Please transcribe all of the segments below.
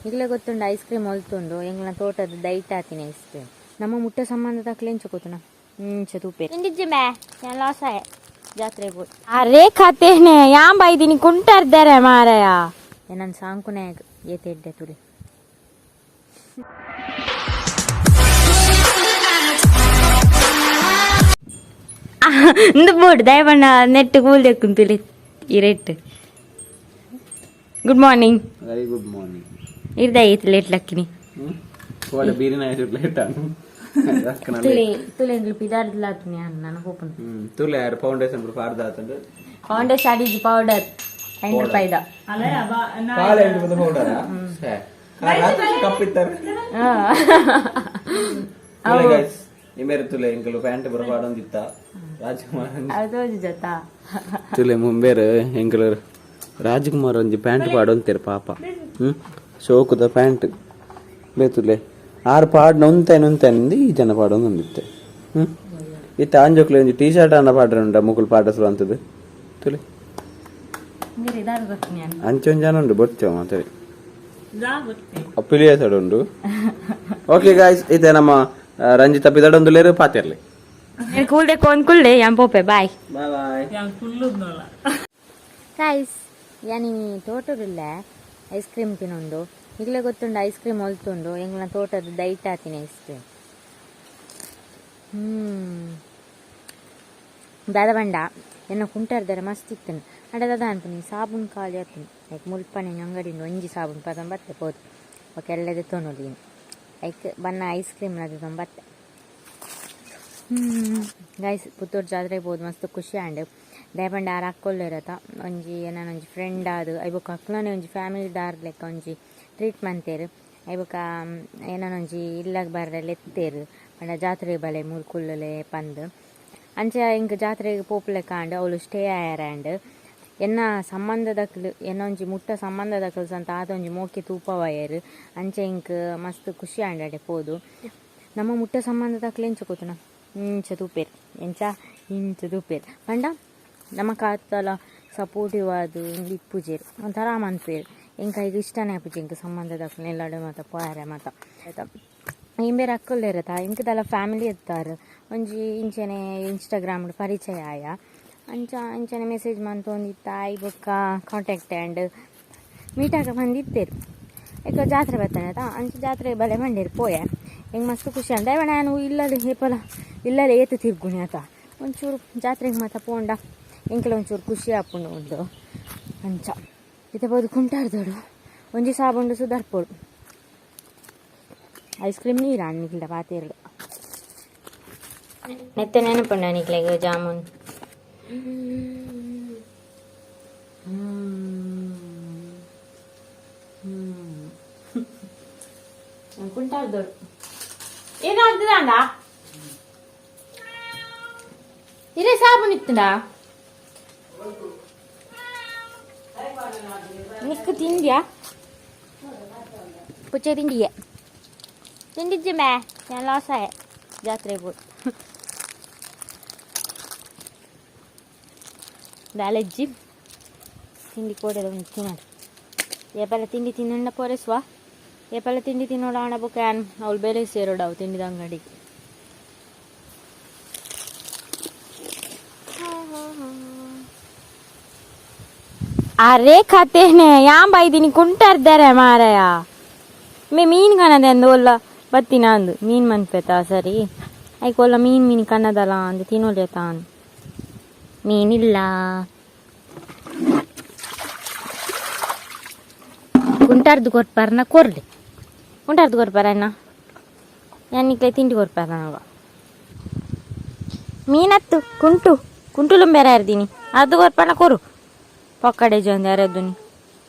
ನಿಗಲೇ ಗೊತ್ತುಂಡು ice cream ಒಲ್ತುಂಡು ಎಂಗ್ಲ ತೋಟದ ದೈಟ್ ಆತಿನ ice cream. ನಮ್ಮ ಮುಟ್ಟ ಸಂಬಂಧ ತಕ್ಲೇಂಚ ಕೂತುನ ಇಂಚ ತೂಪೆ ತಿಂಡಿಜ್ಜಿ ಮೇ ನಾನು ಲಾಸ್ ಆಯ ಜಾತ್ರೆ ಪೋಯ್. ಅರೆ ಕತೆನೆ ಯಾನ್ ಬೈದಿನಿ ಕುಂಟರ್ದಾರೆ ಮಾರಾಯ. ನನ್ನ ಸಾಂಕುನೆ ಏತೆ ಎಡ್ಡೆ ತುಳಿ. ಇಂದು ಬೋಡು ದಯಪಂಡ ನೆಟ್ ಕೂಲ್ ದೆಕ್ಕುಂತುಲಿ ಈ rate. Good morning. Very good morning. ಇರ್ದ ಐತ್ ಲೇಟ್ ಲಕ್ಕಿನಿ. ಕೋಡೆ ಬೀರಿನ ಲೇಟ್. ತುಲೆ ತುಲೆ ಎಂಗ್ಲು ಪಿದಾರ್ದ್ಲಾತ್ನಿ ಅನ್ನ ನಾನು ಹೋಪುನು. ತುಲೆ ಯಾರು ಫೌಂಡೇಶನ್ ಪಾಡ್ದ ಆತಂಡು. ಫೌಂಡೇಶನ್ ಅಡಿಜಿ ಪೌಡರ್ 5 ರೂಪಾಯಿದ. ಕಾಲ ಎಂಟು ಪೌಡರ್ ಕಪ್ಪಿತ್ತಾರೆ ತುಲೆ ಗೈಸ್ ಇಮೇರೆ ತುಲೆ ಎಂಕಲು ಪ್ಯಾಂಟ್ ಬರ ಪಾಡೊಂದಿತ್ತ ರಾಜ್ಕುಮಾರ್. ಅದು ಜೊತಾ. ತುಲೆ ಮುಂಬೇರು ಎಂಕಲು ರಾಜ್ಕುಮಾರ್ ಒಂಜಿ ಪ್ಯಾಂಟ್ ಪಾಡೊಂತೇರು ಪಾಪ. ಶೋಕುದ ಪ್ಯಾಂಟ್ ಬೇತುಲೆ ಆರು ಪಾಡ್ನ ಉಂತಾನೆ ಉಂತಾನಿಂದ ಈ ಜನ ಪಾಡೊಂದು ಹ್ಮ್ ಇತ್ತೆ ಆಂಜೋಕ್ಲೆ ಒಂಜಿ ಟೀ ಶರ್ಟ್ ಅನ್ನ ಪಾಡ್ರೆ ಉಂಡ ಮುಕುಲ್ ಪಾಡ ಶುರು ಅಂತದ್ದು ತುಲೆ. ಅಂಚೊಂಜಿ ಜನ ಉಂಡು ಬೊಚ್ಚ ಮಾತರಿ ಪಿಲಿಯ ಸೈಡ್ ಉಂಡು. ಓಕೆ ಗಾಯ್ಸ್, ಇತ್ತೆ ನಮ್ಮ ರಂಜಿತ ಪಿದಡೊಂದು ಲೇರು ಪಾತಿರ್ಲಿ. ಕೂಲ್ದೆ ಕೊಂದ್ ಕುಲ್ಲೆ ಯಾನ್ ಪೋಪೆ ಬಾಯ್. Bye bye. ಗೈಸ್, ಯಾನಿ ತೋಟದಿಲ್ಲ ಐಸ್ ಕ್ರೀಮ್ ತಿನ್ನೊಂದು. ಈಗಲೇ ಗೊತ್ತುಂಡು ಐಸ್ ಕ್ರೀಮ್ ಒಲ್ತುಂಡು ಎಂಗ್ಲ ತೋಟದ ದೈಟ್ ಆತಿನ ಐಸ್ ಕ್ರೀಮ್. ದಾದ ಬಂಡ ಎನ್ನ ಕುಂಟರ್ದಾರೆ ಮಸ್ತ್ ಇತ್ತನು. ಅಡ ದಾದ ಅನ್ಪುನಿ ಸಾಬೂನ್ ಖಾಲಿ ಆತನು. ಲೈಕ್ ಮುಲ್ಪನೆ ಅಂಗಡಿಂದ ಒಂಜಿ ಸಾಬೂನ್ ಪದಂ ಬತ್ತೆ ಪೋದು ಓಕೆ ಎಲ್ಲದೆ ತೊನೊಲಿ. ಲೈಕ್ ಬನ್ನ ಐಸ್ ಕ್ರೀಮ್ ಅದು ಬತ್ತೆ. ಗೈಸ್, ಪುತ್ತೂರು ಜಾತ್ರೆ ಪೋದು ಮಸ್ತ್ ಖುಷಿ ಆಂಡ್. ದಯಪಂಡ ಆರ್ ಅಕ್ಕೊಲ್ಲೇರತ ಒಂಜಿ ಏನಾನ ಒಂಜಿ ಫ್ರೆಂಡ್ ಆದ್ ಐಬೊಕ್ಕ ಅಕ್ಲನೆ ಒಂಜಿ ಫ್ಯಾಮಿಲಿ ದಾರ್ ಲೆಕ್ಕ ಒಂಜಿ ಟ್ರೀಟ್ ಮಂತೇರು. ಐಬೊಕ್ಕ ಏನಾನ ಒಂಜಿ ಇಲ್ಲಗ್ ಬರ್ರೆ ಲೆತ್ತೇರು ಪಂಡ ಜಾತ್ರೆ ಬಲೆ ಮೂಲು ಕುಲ್ಲುಲೆ ಪಂದ್. ಅಂಚ ಎಂಕ್ ಜಾತ್ರೆಗ್ ಪೋಪುಲೆಕ್ಕ ಆಂಡ್. ಅವ್ಲು ಸ್ಟೇ ಆಯೆರೆ ಆಂಡ್. ಎನ್ನ ಸಂಬಂಧದಕ್ಲು ಎನ್ನ ಒಂಜಿ ಮುಟ್ಟ ಸಂಬಂಧದಕ್ಲು ಸಂತ ಆತ ಒಂಜಿ ಮೋಕೆ ತೂಪವಾಯೆರ್. ಅಂಚ ಎಂಕ್ ಮಸ್ತ್ ಖುಷಿ ಆಂಡ್ ಅಡೆ ಪೋದು. ನಮ್ಮ ಮುಟ್ಟ ಸಂಬಂಧದಕ್ಲು ಎಂಚ ಕೂತುನ ಇಂಚ ತೂಪೇರ್, ಎಂಚ ಇಂಚ ತೂಪೇರ್ ಪಂಡ ನಮ್ಮ ಕಾತಲ ಸಪೋರ್ಟಿವ್ ಆದ್ ಇಪ್ಪುಜೆರ್ ಒಂಥರ ಮನ್ಪುವೆರ್. ಎಂಕ್ ಐಕ್ ಇಷ್ಟನೇ ಆಪುಜಿ ಎಂಕ್ ಸಂಬಂಧದಕ್ಲು ಎಲ್ಲಡೆ ಮಾತ ಪೋಯರೆ ಮಾತ. ಇಂಬೇರ್ ಅಕ್ಕುಲ್ಲೇರತ ಎಂಕ್ ದಾಲ ಫ್ಯಾಮಿಲಿ ಇತ್ತಾರೆ. ಒಂಜಿ ಇಂಚನೆ ಇನ್ಸ್ಟಾಗ್ರಾಮ್ ಪರಿಚಯ ಆಯ. ಅಂಚ ಅಂಚನೆ ಮೆಸೇಜ್ ಮಂತೊಂದಿತ್ತ. ಆಯ್ ಬೊಕ್ಕ ಕಾಂಟ್ಯಾಕ್ಟ್ ಆಂಡ್. ಮೀಟ್ ಆಗ ಬಂದಿತ್ತೇರು. ಇಕ ಜಾತ್ರೆ ಬತ್ತಾನೆ ಆಯ್ತಾ. ಅಂಚ ಜಾತ್ರೆ ಬಲೆ ಮಂಡೇರು ಪೋಯೆ. ಎಂಕ್ ಮಸ್ತ್ ಖುಷಿ ಅಂದ. ನಾನು ಇಲ್ಲದೆ ಏಪಲ ಇಲ್ಲದೆ ಏತು ತಿರ್ಗುಣಿ ಆತ. ಒಂಚೂರು ಜಾತ್ರೆಗೆ ಮಾತ ಪೋಂಡ ಎಂಕೆಲ ಒಂಚೂರು ಖುಷಿ ಆಪುಂಡು ಉಂಡು. ಅಂಚ ಇತ್ತೆ ಪೋದು ಕುಂಟಾರ್ದೋಡು ಒಂಜಿ ಸಾಬುಂಡು ಸುಧಾರ್ಪೋಡು. ಐಸ್ ಕ್ರೀಮ್ ನೀರು ನಿಕ್ಲ ಪಾತೆರ್ಡು ನೆತ್ತೆ ನೆನಪುಂಡ ನಿಕ್ಲೆಗ್ ಜಾಮೂನ್? ಕುಂಟಾರ್ದೋಡು ಏನಾಗ್ತದ ಇರೇ ಸಾಬೂನ್ ಇತ್ತುಂಡಾ ನಿಕ್ಕು ತಿಂದ್ಯಾ ಪುಚ್ಚೆ? ತಿಂಡಿಯೆ ತಿಂಡಿಜ್ಜಿ ಮೇ ನಾನು ಲಾಸ್ ಆಯೆ ಜಾತ್ರೆ ಪೋದು ದಾಲೆಜ್ಜಿ ತಿಂಡಿ ಕೋಡೆದ ಒಂದು ತಿನ್ನೋದು. ಏಪಲ ತಿಂಡಿ ತಿನ್ನಂಡ ಪೋರೆಸ್ವಾ ಏಪಲ ತಿಂಡಿ ತಿನ್ನೋಡ ಅಣ್ಣ ಬೊಕ್ಕ ಯಾನ್ ಅವಳು ಬೇರೆ ಸೇರೋಡು ಅವು ತಿಂಡಿದ ಅಂಗಡಿಗೆ. ಅರೆ ಕತೆನೆ ಯಾನ್ ಬೈದಿನಿ ಕುಂಟರ್ದಾರೆ ಮಾರಾಯ. ಮೇ ಮೀನ್ ಕನದೆ ಅಂದು ಒಲ್ಲ ಬತ್ತಿನ ಅಂದು ಮೀನ್ ಮನ್ಪೆತಾ ಸರಿ ಐಕ್ ಒಲ್ಲ ಮೀನ್ ಮೀನ್ ಕನ್ನದಲ್ಲ ಅಂದು ತಿನ್ನೋಲೇತಾ ಅಂದು ಮೀನಿಲ್ಲ. ಕುಂಟಾರ್ದು ಕೊರ್ಪಾರನ ಕೊರ್ಲಿ ಕುಂಟಾರ್ದು ಕೊರ್ಪಾರಣ್ಣ ಯಾನ್ ನಿಕ್ಲೆ ತಿಂಡಿ ಕೊರ್ಪಾರ. ಮೀನತ್ತು ಕುಂಟು ಕುಂಟುಲು ಬೇರೆ ಇರ್ದೀನಿ ಅದು ಕೊರ್ಪಾನ ಕೊರು ಪೊಕ್ಕಡೆ ಜೊಂದು ಯಾರದ್ದುನಿ.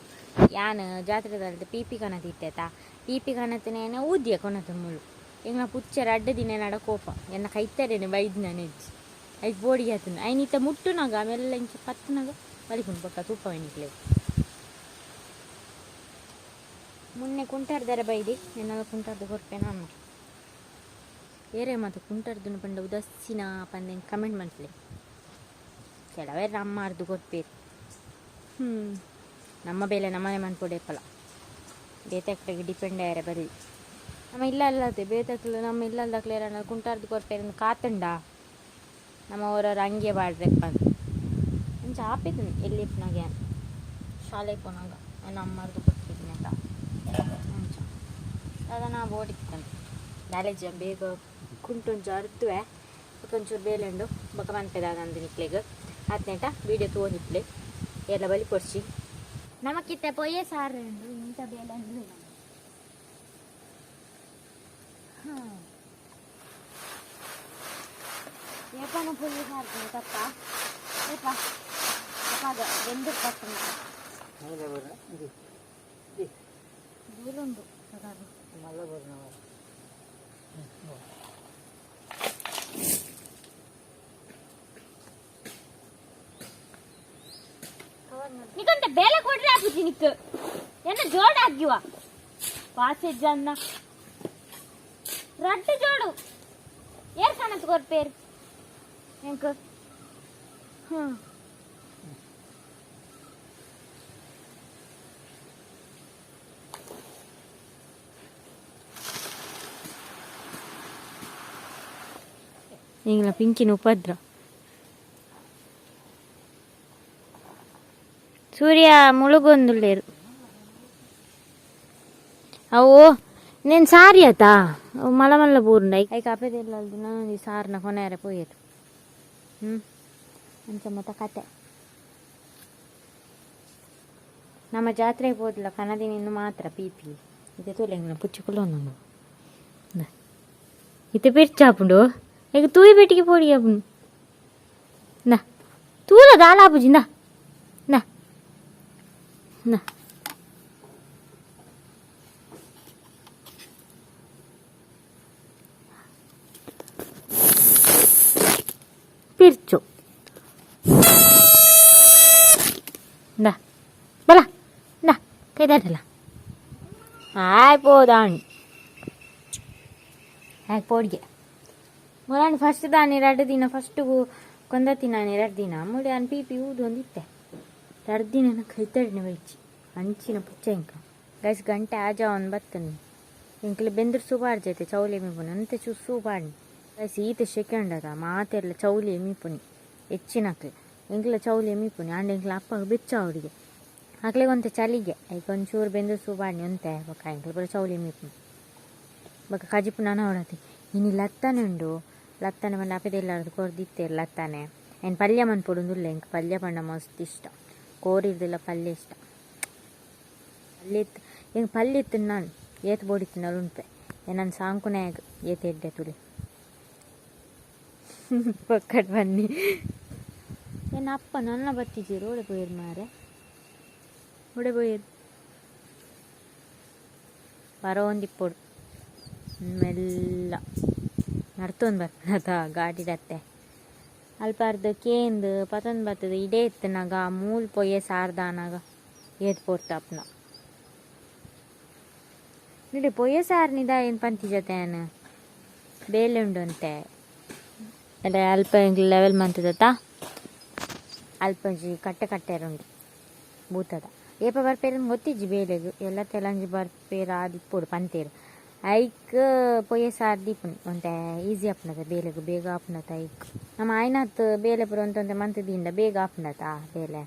ಯಾನ್ ಜಾತ್ರೆದಲ್ದು ಪೀಪಿ ಕನತಿತ್ತೆತ. ಪೀಪಿ ಕನತನೇನೆ ಊದಿಯ ಕೊನತ ಮುಳು ಎಂಗ್ನ ಪುಚ್ಚರ ಅಡ್ಡ ದಿನ ನಡ ಕೋಪ ಎನ್ನ ಕೈತರೇನೆ ಬೈದ್ ನೆಜ್ಜಿ ಐಕ್ ಬೋಡಿ ಆತನ ಐನಿತ ಮುಟ್ಟುನಾಗ ಆಮೇಲೆ ಇಂಚ ಪತ್ತುನಾಗ ಬಲಿಪುಂಡು ಬೊಕ್ಕ ತೂಪ ನಿಕ್ಲೆ. ಮುನ್ನೆ ಕುಂಟಾರ್ದಾರ ಬೈದಿ ಎನ್ನಲ ಕುಂಟಾರ್ದು ಕೊರ್ಪೇನ ಅಮ್ಮ ಏರೇ ಮಾತ ಕುಂಟಾರ್ದುನು ಪಂಡ ಉದಾಸೀನ ಪಂದ್ ಕಮೆಂಟ್ ಮನ್ಪುಲೆ. ಕೆಲವೇರ್ ಅಮ್ಮ ಅರ್ದು ಕೊರ್ಪೇರು. ನಮ್ಮ ಬೇಲೆ ನಮ್ಮನೆ ಮನ್ಪೊಡೇಪಲ. ಬೇತಕ್ಲೆಗ್ ಡಿಪೆಂಡ್ ಆಯೆರೆ ಬಲ್ಲಿ. ನಮ್ಮ ಇಲ್ಲ ಅಲ್ಲದೆ ಬೇತಕ್ಲು ನಮ್ಮ ಇಲ್ಲದಕ್ಲು ಏರನ ಕುಂಟಾರ್ದು ಕೊರ್ಪೇರು ಕಾತುಂಡ ನಮ್ಮ ಓರೋರು ಅಂಗೆ ಪಾಡ್ರೆ ಪಂದ್ ಅಂಚ ಆಪಿದ್ದೀನಿ ಎಲ್ಲಿ ಇಪ್ಪನಾಗ ಶಾಲೆಗೆ ಪೋನಾಗ ನನ್ನ ಅಮ್ಮರ್ದು ಕೊಡ್ತಿದ್ದೀನಿ ಅಂಚ ದಾದ ನಾ ಬೋಡಿತ್ತಂತ ಬ್ಯಾಲೇಜ್ ಬೇಗ ಕುಂಟೊಂಚು ಅರ್ತುವೆ ಒಂಚೂರು ಬೇಲೆ ಉಂಡು ಬೊಕ ಮನ್ಪೆ ದಾದ ನಿಕ್ಲೆಗ್ ಆತ್ನೇಟ ವೀಡಿಯೋ ತೂವೊಂದಿಪ್ಲೆ ಎಲ್ಲ ಬಲಿ ಕೊರ್ಚಿ ನಮಕಿತ್ತೆ ಪೊಯ್ಯೆ ಸಾರು ಉಂಡು ಇಂಥ ಬೇಲೆ ಉಂಡು. ಏಪನ ಪೊಯ್ಯೆ ಸಾರು ತಪ್ಪ ಏಪ ಅಪ್ಪಾಗ ಬೆಂದು ಪಟ್ಟಣ ದೂರುಂಡು. ನಿಕಂತ ಬೇಲೆ ಕೊಡ್ರಿ ಆಪುಜಿ ನಿಕ್ ಎನ್ನ ಜೋಡು ಹಾಕಿವ ಪಾಸೆಜ್ಜನ್ನ ರಡ್ಡು ಜೋಡು ಏರ್ ಕಾಣತ್ ಕೊರ್ಪೇರ್ ಎಂಕ್. ಎಂಗ್ಲ ಪಿಂಕಿನ ಉಪದ್ರ ಸೂರ್ಯ ಮುಳುಗೊಂದುಲ್ಲೇರು. ಅವು నేను ಸಾರಿ ಆತಾ ಅವು ಮಲ್ಲ ಮಲ್ಲ ಬೂರುಂಡು. ಐಕ್ ಅಪೆದೆಲ್ಲ ನಾನೊಂಜಿ ಸಾರ್ನ ಕೊನೆಯರೆ ಪೋಯೆರ್. ಅಂಚ ಮತ ಕತೆ. ನಮ್ಮ ಜಾತ್ರೆಗೆ ಪೋದಿಲ್ಲ ಕನದಿನ ಮಾತ್ರ ಪೀಪಿ ಇದೆ ತೂಲೆ ಪುಚ್ಚು ಕುಲ್ಲೊಂದುಂಡು. ಇತ್ತೆ ಪಿರ್ಚಾಪುಂಡು ಈಗ ತೂಯಿ ಪೆಟ್ಟಿಗೆ ಪೋಡಿ ಆಪುಂಡು. ಇಂದಾ ತೂಲ ದಾಲ ಆಪುಜಿ. ಇಂದಾ ಇಂದಾ ಇಂದಾ ಪಿರ್ಚು ಇಂದಾ ಬಲ ಇಂದಾ ಕೈ ತಟ್ಟಲ ಆಯ್ ಪೋದಾಣ್ ಆಯ್ ಪೋಡಿಗೆ ಮೊಲಾನ್ ಫಸ್ಟ್ ದಾನಿ ರಡ್ಡು ದಿನ ಫಸ್ಟ್ಗು ಕೊಂದತ್ತಿ ನಾನು ಎರಡು ದಿನ ಮುಡಿ ಅನ್ ಪಿ ಪಿ ಊದು ಒಂದಿತ್ತೆ ರಡ್ಡು ದಿನ ಕೈತಡಿನ ಬೈಚಿ ಅಂಚಿನ ಪುಚ್ಚ ಇಂಕ ಗೈಸ್ ಗಂಟೆ ಆಜ ಒಂದು ಬತ್ತನಿ ಎಂಕ್ಲೆ ಬೆಂದ್ರ ಸುಬಾರ್ ಜೈತೆ ಚೌಲಿ ಮೀಪುನಿ ಅಂತೆ ಚೂ ಸೂಪಾಡ್ನಿ ಗೈಸ್. ಈತ ಶೆಕೆ ಉಂಡದ ಮಾತೆಲ್ಲ ಚೌಲಿ ಮೀಪುನಿ ಹೆಚ್ಚಿನಕ್ಲೆ ಎಂಕ್ಲ ಚೌಲಿ ಮೀಪುನಿ ಅಂಡ್ ಎಂಕ್ಲ ಅಪ್ಪ ಬೆಚ್ಚ ಅವರಿಗೆ ಅಕ್ಲೆಗ್ ಒಂತೆ ಚಲಿಗೆ ಐಕ್ ಒಂಚೂರು ಬೆಂದ್ರ ಸೂಪಾಡ್ನಿ ಒಂತೆ ಬೊಕ ಎಂಕ್ಲ ಪೂರ ಚೌಲಿ ಮೀಪುನಿ ಬೊಕ ಕಜಿಪು ನಾನ ಅವಡತಿ ಇನಿ ಲತ್ತನೆ ಉಂಡು. ಲತ್ತನೆ ಪಂಡ ಅಪೆದೆಲ್ಲಾರ್ದು ಕೊರ್ದಿತ್ತೆರ್ ಲತ್ತನೆ. ಏನ್ ಪಲ್ಯ ಮನ್ಪೊಡುಂದುಲ್ಲೆ. ಎಂಕ್ ಪಲ್ಯ ಪಂಡ ಮಸ್ತ್ ಇಷ್ಟ. ಕೋರಿರ್ದೆಲ್ಲ ಪಲ್ಯ ಇಷ್ಟ. ಪಲ್ಯ ಇತ್ತು ಎಂಕ್ ಪಲ್ಯ ಇತ್ತು ನಾನು ಏತ್ ಬೋಡಿತ್ತಿನಲ್ ಉನ್ಪೆ. ಎನನ್ ಸಾಂಕುನಾಯಗ್ ಏತ್ ಎಡ್ಡೆ ತುಲೆ ಪಕ್ಕಡ್ ಬನ್ನಿ. ಎನ್ನ ಅಪ್ಪ ನನ್ನ ಬತ್ತಿಜೆರ್ ಓಡೆ ಪೋಯೆರ್ ಮಾರೆ ಓಡೆ ಪೋಯೆರ್ ಬರೋಂದಿಪ್ಪೊಡು ಮೆಲ್ಲ ನಡ್ತೊಂದು ಬರ್ಪುನತ ಗಾಡಿಡತ್ತೆ ಅಲ್ಪಾರ್ದ್ ಕೇಂದ್ ಪತೊಂದು ಬತ್ತುದು ಇಡೇ ಇತ್ತುನಗ ಮೂಲು ಪೊಯ್ಯೆ ಸಾರ್ದಾನಗ ಏತ್ ಪೊರ್ತಾಪುನ ನಿಡೆ ಪೊಯ್ಯೆ ಸಾರ್ನಿದ ಏನು ಪಂತಿಜತೆ ಯಾನ್ ಬೇಲೆ ಉಂಡು ಅಂತೆ ಅಡೆ ಅಲ್ಪ ಎಂಕ್ಲೆ ಲೆವೆಲ್ ಮಂತುದತ್ತ ಅಲ್ಪ ಒಂಜಿ ಕಟ್ಟೆ ಕಟ್ಟೆರುಂಡು ಭೂತದ ಏಪ ಬರ್ಪೇರ್ ಗೊತ್ತಿಜ್ಜಿ ಬೇಲೆಗ್ ಎಲ್ಲ ತೆಲಂಜಿ ಬರ್ಪೇರ್ ಆದಿಪ್ಪೊಡು ಪಂತೇರ್ ಐಕ್ ಪೊಯ್ಯೆ ಸಾರ್ ದೀಪುನಿ ಒಂತೆ ಈಸಿ ಆಪುಂಡತ ಬೇಲೆಗ್ ಬೇಗ ಆಪುಂಡತ. ಐಕ್ ನಮ್ಮ ಆಯ್ನಾತ್ ಬೇಲೆ ಪೂರ ಒಂತೆ ಒಂತೆ ಮಂತ್ ದೀಂಡ ಬೇಗ ಆಪುಂಡತ ಬೇಲೆ.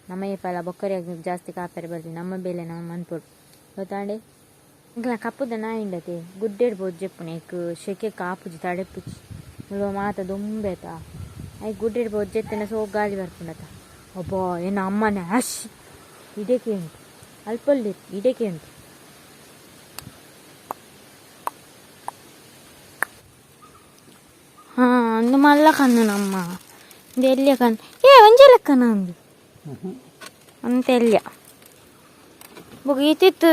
ನಮ್ಮ ಏಪಲ ಬೊಕ್ಕರಿಯಾಗ್ ಜಾಸ್ತಿ ಕಾಪೆರೆ ಬಲ್ಲಿ ನಮ್ಮ ಬೇಲೆ ನಮ್ಮ ಮನ್ಪೊಡು ಗೊತ್ತಾಂಡೆ. ಎಂಕ್ಲ ಕಪ್ಪುದ ನಾಯಿ ಉಂಡತೆ ಗುಡ್ಡೆಡ್ ಪೋದು ಜೆಪ್ಪುನಿ. ಐಕ್ ಶೆಕೆ ಕಾಪುಜಿ ತಡೆಪುಜಿ ಮುಲ್ಪ ಮಾತ ದೊಂಬೆತ ಐಕ್ ಗುಡ್ಡೆಡ್ ಪೋದು ಜೆತ್ತಿನ ಸೋಕು ಗಾಳಿ ಬರ್ಪುಂಡತ. ಅಬ್ಬಾ ಎನ್ನ ಅಮ್ಮನೆ ಅಶ್ ಇಡೆಕೆ ಉಂಟು ಅಲ್ಪಲ್ಲಿ ಇಡೆಕೆ ಉಂಟು. ಹಾ ಅಂದು ಮಲ್ಲ ಕಣ್ಣು ನಮ್ಮ ಇಂದು ಎಲ್ಯ ಕಣ್ಣು ಏ ಒಂಜಿ ಲೆಕ್ಕನ ಅಂದು ಅಂತ ಎಲ್ಯ ಬೊಕ ಈತಿತ್ತು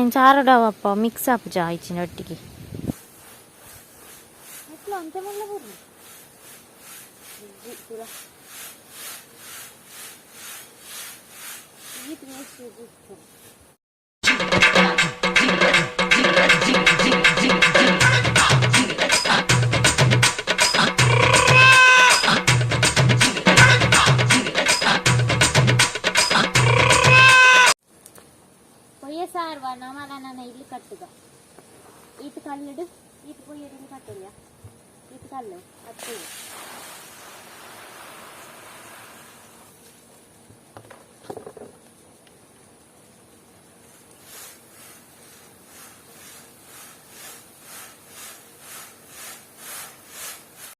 ಐನ್ ಚಾರಡವಪ್ಪ ಮಿಕ್ಸ್ ಆಪುಜ ಇಚ್ಚಿನ ಒಟ್ಟಿಗೆ ಎಟ್ಲ ಅಂತೆ ಮಲ್ಲ ಬುರ್ಲಿ ಪೂರ ಈತ್ ಮೇಸ್ತ್ರಿ. ನಮಲ ಇಲ್ಲು ಕಟ್ಟುಗ. ಈತ್ ಕಲ್ಲುಡು ಈತ್ ಪೊಯ್ಯೆಡ್ ಇಲ್ಲು ಕಟ್ಟೊಲಿಯ? ಈತ್ ಕಲ್ಲು ಅತ್ತು.